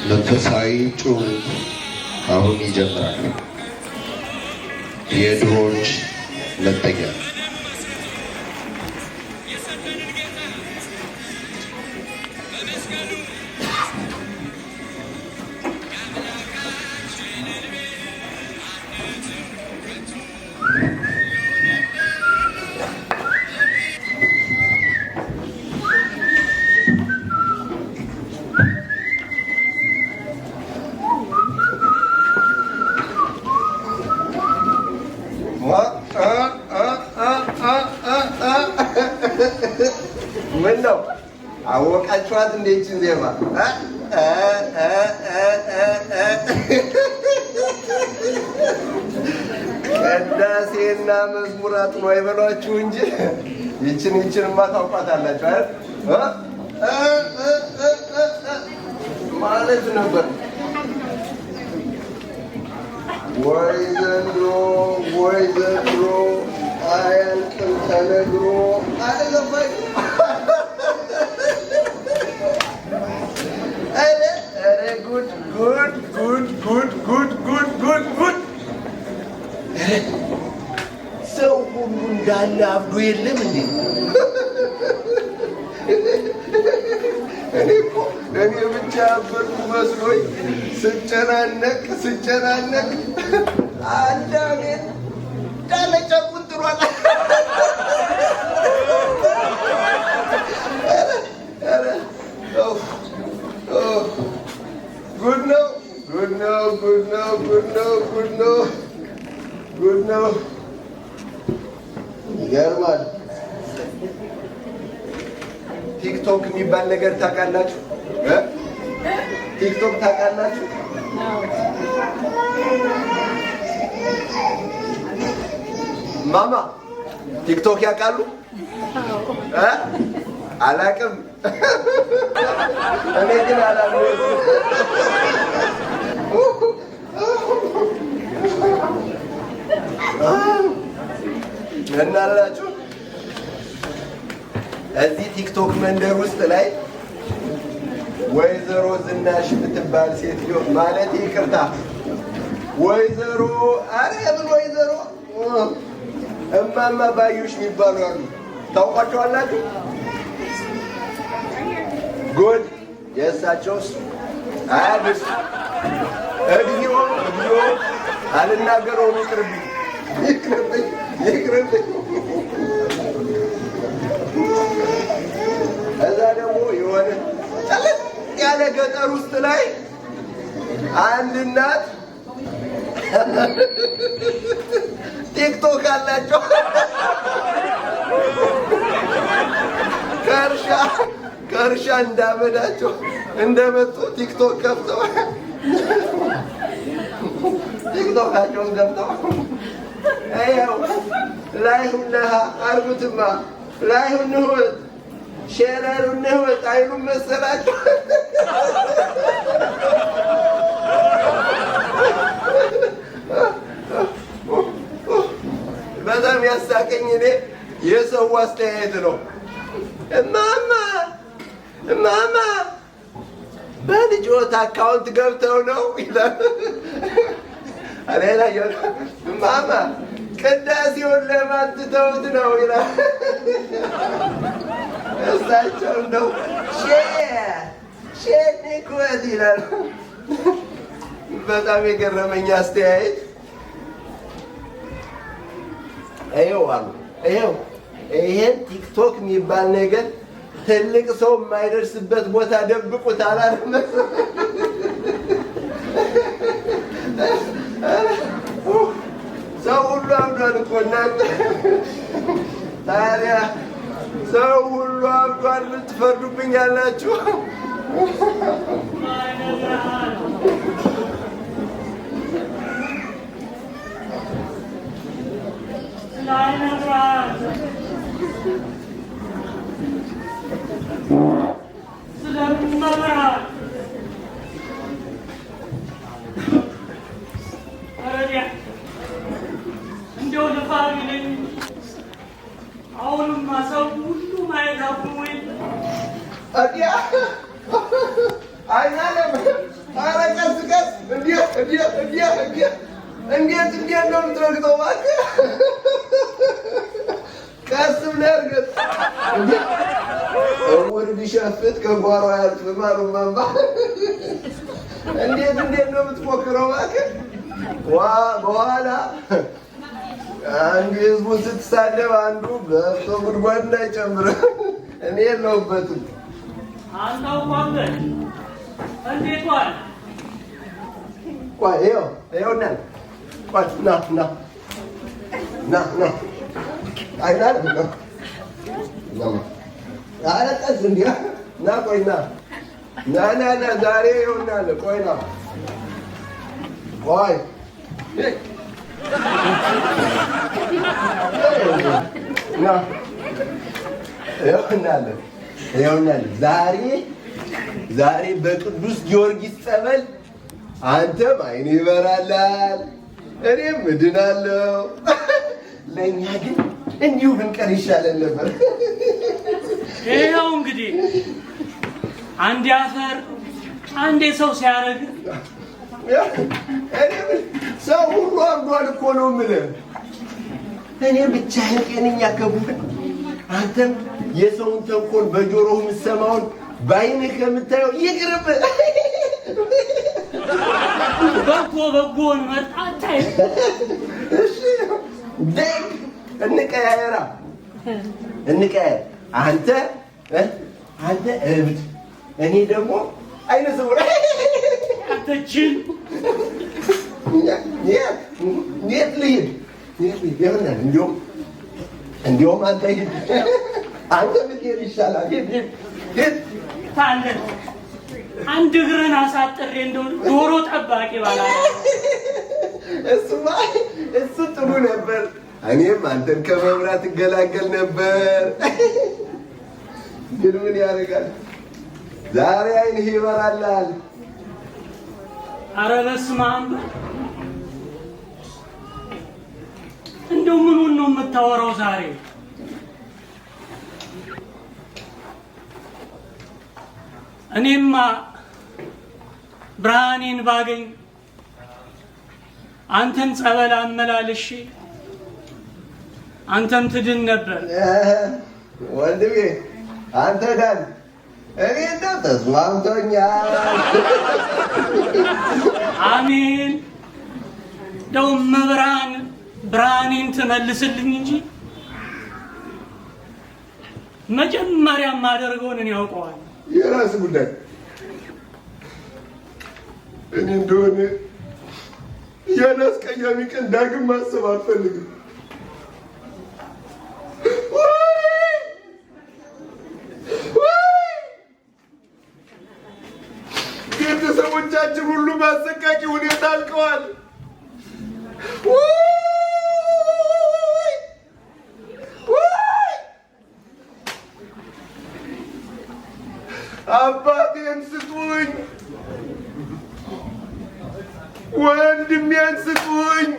መንፈሳዊ ጭውውት አሁን ይጀምራል። የድሆች መጠጊያ። ምን ነው አወቃችኋት? እንደ ይህችን ዜማ ቅዳሴና መዝሙር አጥኖ አይበሏችሁ እንጂ ይችን ይችንማ ታውቋታላችሁ አይደል? ማለት ነበር። ወይ ዘንድሮ፣ ወይ ዘንድሮ፣ አያልቅም ተነግሮ አለ ዘፋኙ። ኧረ ኧረ ጉድ ጉድ ጉድ ጉድ ጉድ ጉድ ጉድ ጉድ! ሰው ሁሉ እንዳለ አብዶ የለም እንዴ? እኔ እኮ እኔ ብቻ ያበድኩ መስሎኝ ስጨናነቅ ስጨናነቅ አዳሜ እንዳለ ጨርቁን ጥሏል። ኧረ ጉድ ነው፣ ጉድ ነው፣ ጉድ ነው፣ ጉድ ነው፣ ጉድ ነው፣ ጉድ ነው። ይገርማል። ቲክቶክ የሚባል ነገር ታውቃላችሁ? እ? ቲክቶክ ታውቃላችሁ? ማማ ቲክቶክ ያውቃሉ? እ? አላቅም። እኔ ግን አላምንም። እናላችሁ እዚህ ቲክቶክ መንደር ውስጥ ላይ ወይዘሮ ዝናሽ የምትባል ሴትዮ፣ ማለት ይቅርታ፣ ወይዘሮ፣ አረ ምን ወይዘሮ፣ እማማ ባዩሽ የሚባሉ አሉ። ታውቋቸዋላችሁ? ጉድ የእሳቸውስ አያድስ። እግዚኦ እግዚኦ፣ አልናገረውም። ይቅርብኝ፣ ይቅርብኝ፣ ይቅርብኝ። እዛ ደግሞ የሆነ ጨለጥ ያለ ገጠር ውስጥ ላይ አንድ እናት ቲክቶክ አላቸው። ከእርሻ እንዳበዳቸው እንደመጡ ቲክቶክ ከፍተው፣ ቲክቶካቸውን ገብተው ይኸው ላይሁን ለሃ አርጉትማ፣ ላይሁን ንሁት ሼረሩ ንሁት አይሉም መሰላቸው። በጣም ያሳቀኝ እኔ የሰው አስተያየት ነው። እማማ፣ እማማ፣ በልጆት account ገብተው ነው ይላል። ሌላ እማማ ቅዳሴውን ለማን ትተውት ነው ይላል። እሳቸው እንደው share share ንኩት ይላል። በጣም የገረመኝ አስተያየት ይኸው አሉ፣ ይኸው ይሄን ቲክቶክ የሚባል ነገር ትልቅ ሰው የማይደርስበት ቦታ ደብቁት አላለም? ሰው ሁሉ አብዷል እኮ እናንተ። ታዲያ ሰው ሁሉ አብዷል፣ ምን ትፈርዱብኝ ያላችሁ? ለዓይነ ብርሃን ስለመብርሃን ረዲያ እንደው ልፋ ቢለኝ አሁንማ ሰው ሁሉ ማየት አቁሞ የለ። አዲያ። እንዴት እንዴት ነው የምትረግጠው? እባክህ ቀስ ብለህ እርገጥ። እንዴ እውር ቢሸፍት ከጓሮ አያልፍም አሉ እማማ። እንዴት እንዴት ነው የምትሞክረው? እባክህ ዋ በኋላ አንዱ ህዝቡን ስትሳደብ አንዱ ገብቶ ጉድጓድ እንዳይጨምር እኔ የለሁበትም። አንተው ቋንበል እንዴት ዋል? ቆይ ይኸው ይኸውና፣ ቆይ ና ና ና ና አይ ና ና ና ኧረ ቀስ እንዲህ ና ቆይ ና ና ና ና ዛሬ ይኸውና አለ ቆይ ና ቆይ ና ይኸውና አለ ይኸውና አለ ዛሬ ዛሬ በቅዱስ ጊዮርጊስ ጸበል አንተም አይን ይበራላል፣ እኔም እድናለሁ። ለእኛ ግን እንዲሁ ብንቀር ይሻለን ነበር። ይኸው እንግዲህ አንዴ አፈር አንዴ ሰው ሲያደርግ እኔ ሰው ሁሉ አብዷል እኮ ነው የምልህ። እኔ ብቻዬን ጤነኛ ከቡድን አንተም የሰውን ተንኮል በጆሮህ የምትሰማውን በዓይንህ ከምታየው ይቅርብ። በጎ በጎን መርጣ አታይም? እሺ ደግ እንቀያየራ እንቀያየር። አንተ አንተ እብድ፣ እኔ ደግሞ አይነ ስውር። አንተ ጅል! የት ልሂድ? የት ልሂድ? ይኸውልህ እንዲያውም እንዲያውም አንተ ሂድ፣ አንተ ብትሄድ ይሻላል። ሂድ ሂድ ሂድ። ታለ አንድ እግርህን አሳጥሬ እንደው ዶሮ ጠባቂ ባላ። እሱማ እሱ ጥሩ ነበር። እኔም አንተን ከመምራት እገላገል ነበር። ግን ምን ያደርጋል፣ ዛሬ ዓይንህ ይበራልሃል። ኧረ በስመ አብ! እንደው ምኑን ነው የምታወራው ዛሬ? እኔማ ብርሃኔን ባገኝ አንተን ጸበል አመላልሼ አንተም ትድን ነበር። ወንድሜ አንተ ዳን፣ እኔ እንደው ተስማምቶኛል። አሜን። እንደው መብርሃን ብርሃኔን ትመልስልኝ እንጂ መጀመሪያ የማደርገውን እኔ አውቀዋለሁ። የራስ ጉዳይ። እኔ እንደሆነ ያን አስቀያሚ ቀን ዳግም ማሰብ አልፈልግም። ቤተሰቦቻችን ሁሉ በአሰቃቂ ሁኔታ አልቀዋል። አባቴን ስጡኝ፣ ወንድሜን ስጡኝ፣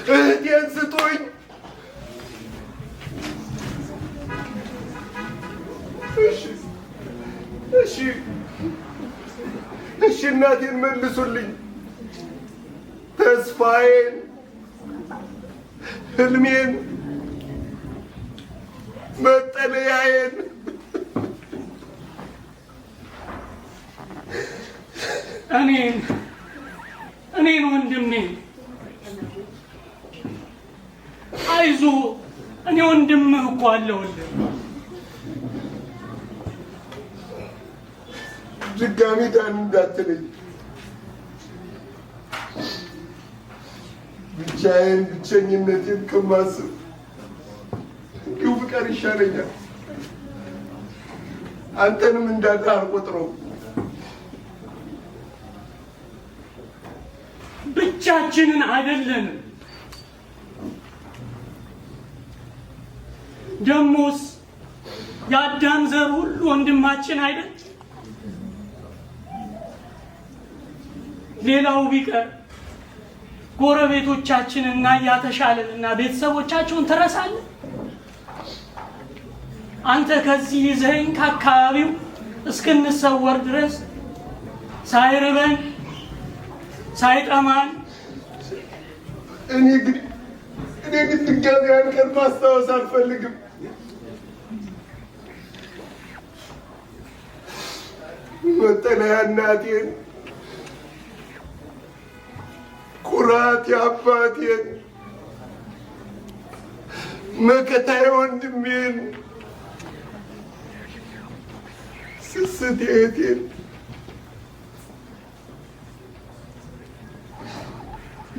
እህቴን ስጡኝ። እሺ እሺ እሺ፣ እናቴን መልሱልኝ። ተስፋዬን፣ ህልሜን፣ መጠለያዬን። እኔን እኔን ወንድሜ አይዞህ፣ እኔ ወንድምህ እኮ አለሁልህ። ድጋሚ ዳን እንዳትለኝ። ብቻዬን ብቸኝነቴን ከማስብ እንዲሁ ብቀር ይሻለኛል። አንተንም እንዳለ አልቆጥረውም። ብቻችንን አይደለንም። ደሞስ የአዳም ዘር ሁሉ ወንድማችን አይደል? ሌላው ቢቀር ጎረቤቶቻችንና እያተሻለንና ቤተሰቦቻቸውን ትረሳለህ? አንተ ከዚህ ይዘኸኝ ከአካባቢው እስክንሰወር ድረስ ሳይርበን ሳይጠማን እኔ ግን ድጋሚ ያን ቀን ማስታወስ አልፈልግም። መጠለያ እናቴን፣ ኩራት አባቴን፣ መከታዬ ወንድሜን፣ ስስቴ እህቴን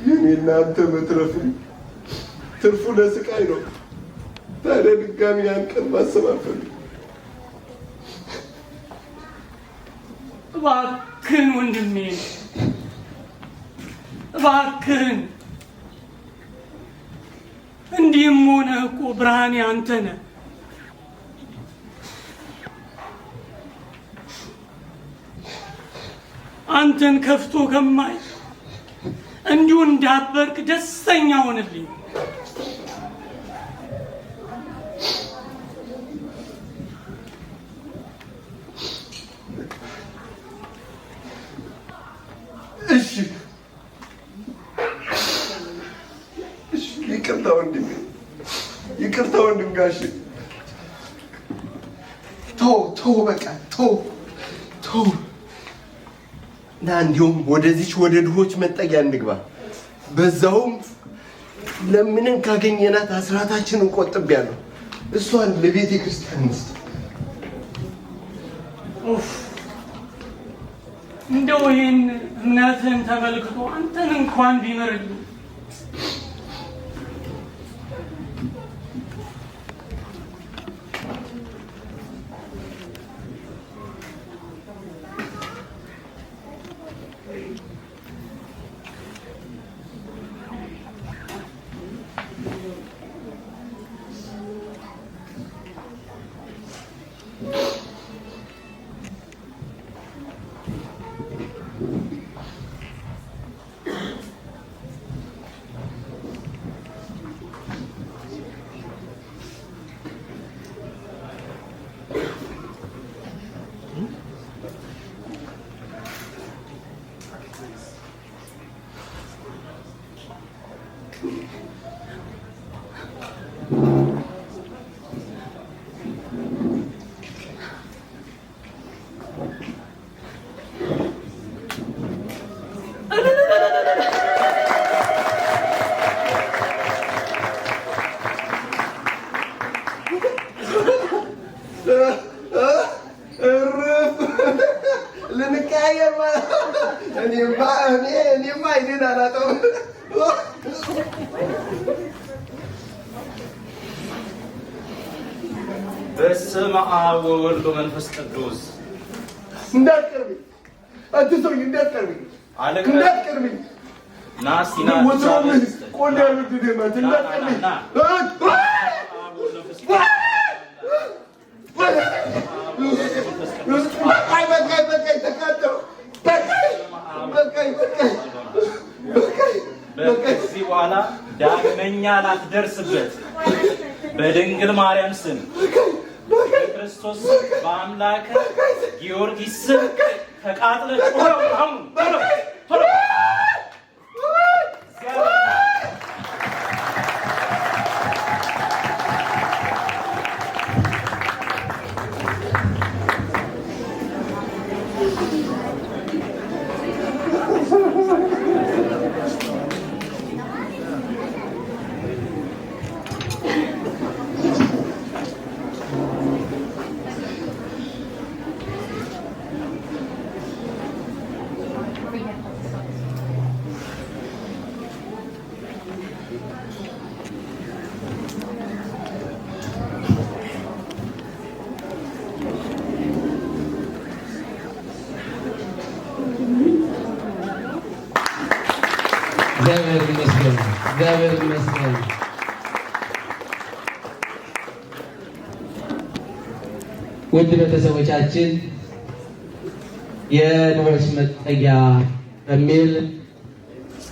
የኔ እናንተ መትረፍም ትርፉ ለስቃይ ነው። ታዲያ ድጋሚ ያን ቀን ማሰብ አልፈልግም። እባክህን ወንድሜ እባክህን፣ እንዲህም ሆነ እኮ ብርሃኔ አንተ ነህ። አንተን ከፍቶ ከማይ እንዲሁ እንዳበርክ ደስተኛ ሆንልኝ። እሺ እሺ፣ ይቅርታ ወንድሜ፣ ይቅርታ ወንድም ጋሽ። ተው ተው፣ በቃ ተው ተው። እና እንዲሁም ወደዚች ወደ ድሆች መጠጊያ እንግባ። በዛውም ለምንን ካገኘናት አስራታችንን ቆጥቤያለሁ። እሷን ለቤተ ክርስቲያን እንስጥ። ኡፍ! እንደው ይህን እምነትህን ተመልክቶ አንተን እንኳን ቢምርልኝ። እርፍ! ልንቀያየር ማለት እኔማ እኔማ አይኔን አላጣውም። በስመ አብ ወወልድ ወመንፈስ ቅዱስ። እንዳትቀርብኝ አንተ ሰውዬ፣ እንዳትቀርብኝ፣ አለቅህ። እንዳትቀርብኝ። ና እስቲ ና። ወትሮም ቆንጆ ያልወደደ ማለት እንዳትቀርብኝ። ና፣ በቃኝ፣ በቃኝ፣ በቃኝ፣ ተቃጠልኩ። በቃኝ፣ በቃኝ፣ በቃኝ፣ በቃኝ፣ በቃኝ። ከዚህ በኋላ ዳግመኛ ላትደርስበት በድንግል ማርያም ስም፣ በክርስቶስ በአምላከ ጊዮርጊስ ስም ተቃጥለህ ቶሎ፣ አሁን ቶሎ ቶሎ። እግዚአብሔር ይመስገን። እግዚአብሔር ይመስገን። ውድ ቤተሰቦቻችን የድሆች መጠጊያ በሚል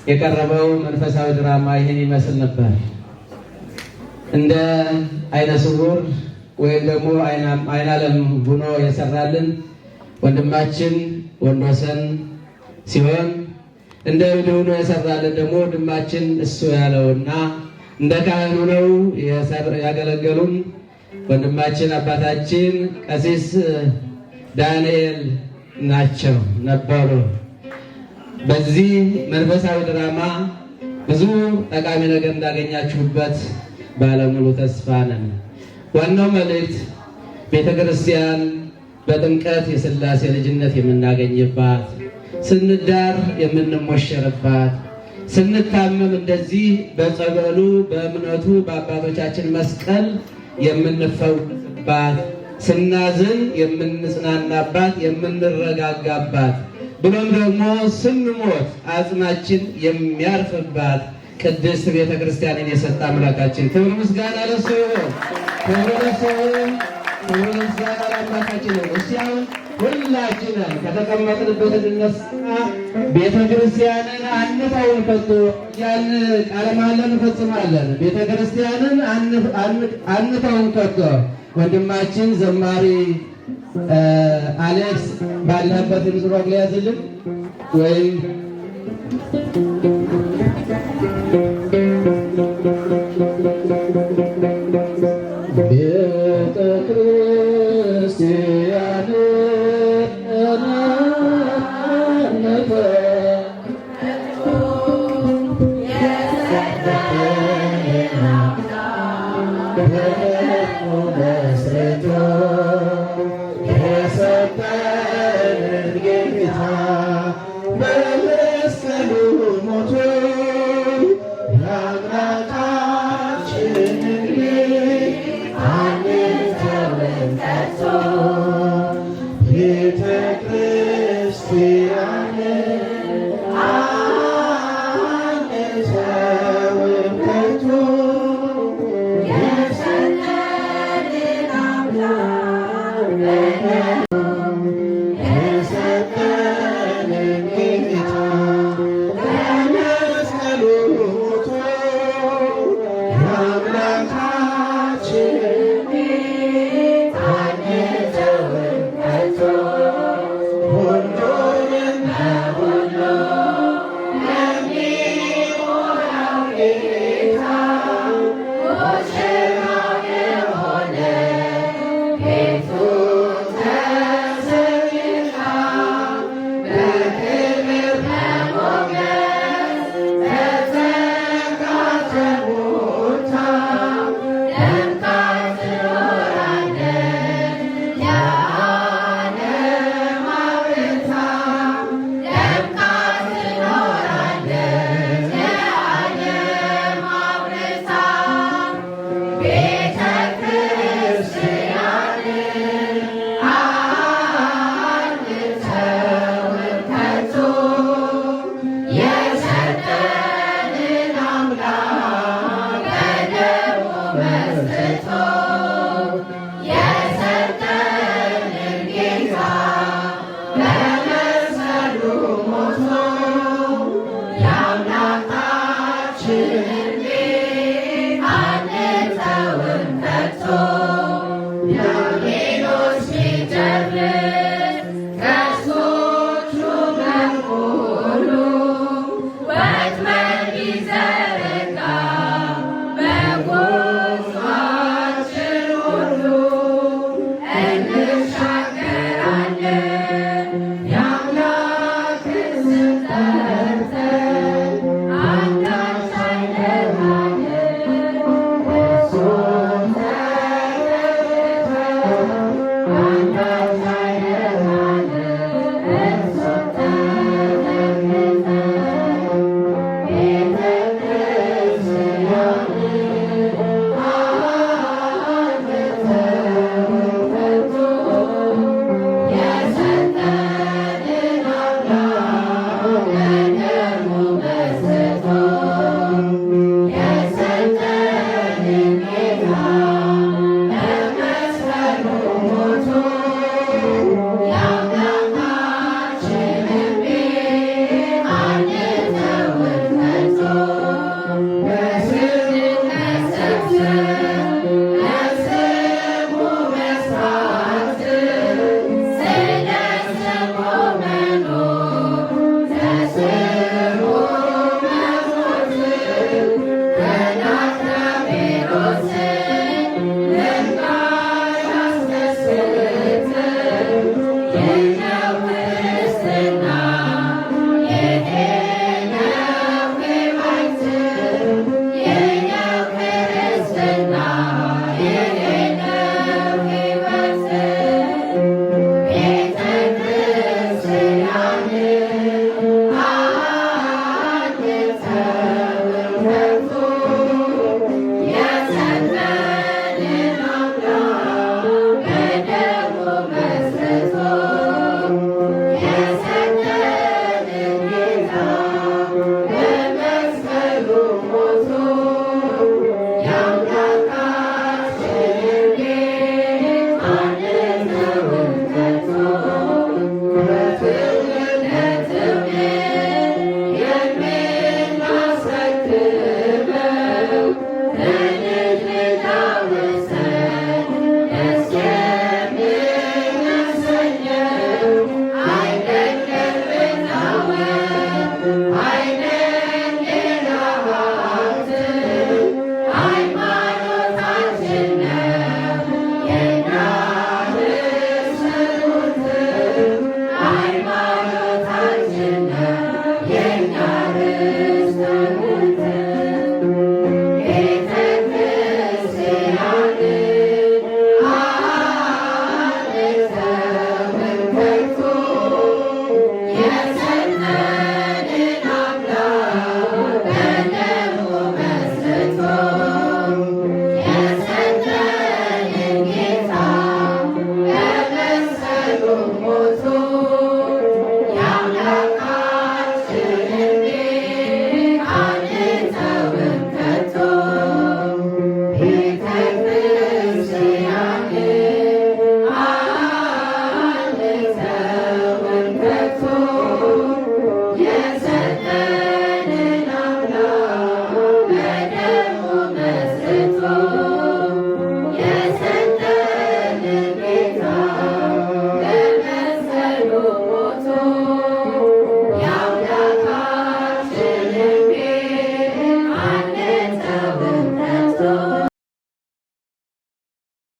የቀረበው መንፈሳዊ ድራማ ይህን ይመስል ነበር። እንደ አይነ ስውር ወይም ደግሞ አይነ ዓለም ሆኖ የሰራልን ወንድማችን ወንዶሰን ሲሆን እንደ እብድ ሆኖ የሰራልን ደግሞ ወንድማችን እሱ ያለውና እንደ ካህኑ ነው ያገለገሉን ወንድማችን አባታችን ቀሲስ ዳንኤል ናቸው ነበሩ። በዚህ መንፈሳዊ ድራማ ብዙ ጠቃሚ ነገር እንዳገኛችሁበት ባለሙሉ ተስፋ ነን። ዋናው መልእክት ቤተ ክርስቲያን በጥምቀት የሥላሴ ልጅነት የምናገኝባት፣ ስንዳር የምንሞሸርባት፣ ስንታመም እንደዚህ በጸበሉ በእምነቱ በአባቶቻችን መስቀል የምንፈወስባት፣ ስናዝን የምንጽናናባት፣ የምንረጋጋባት፣ ብሎም ደግሞ ስንሞት አጽማችን የሚያርፍባት ቅድስት ቤተ ክርስቲያንን የሰጠ አምላካችን ክብር ምስጋና ለእሱ ይሁን። ክብር ለእሱ ይሁን። ክብር ምስጋና ለአምላካችን ይሁን። እስቲ አሁን ሁላችንን ከተቀመጥንበት እንነሳና ቤተ ክርስቲያንን አንተውን ከቶ ያን ቃለ መሐላ እንፈጽማለን። ቤተ ክርስቲያንን አንተውን ከቶ። ወንድማችን ዘማሪ አሌክስ ባለህበት ድምፅ ሊያዝልን ወይም ቤተ ክርስቲያን መስርቶ የሰጠንን ጌታ በመስቀሉ ሞቶ የአምላካችንን ቤት አንተውም ከቶ። ቤተ ክርስቲያንን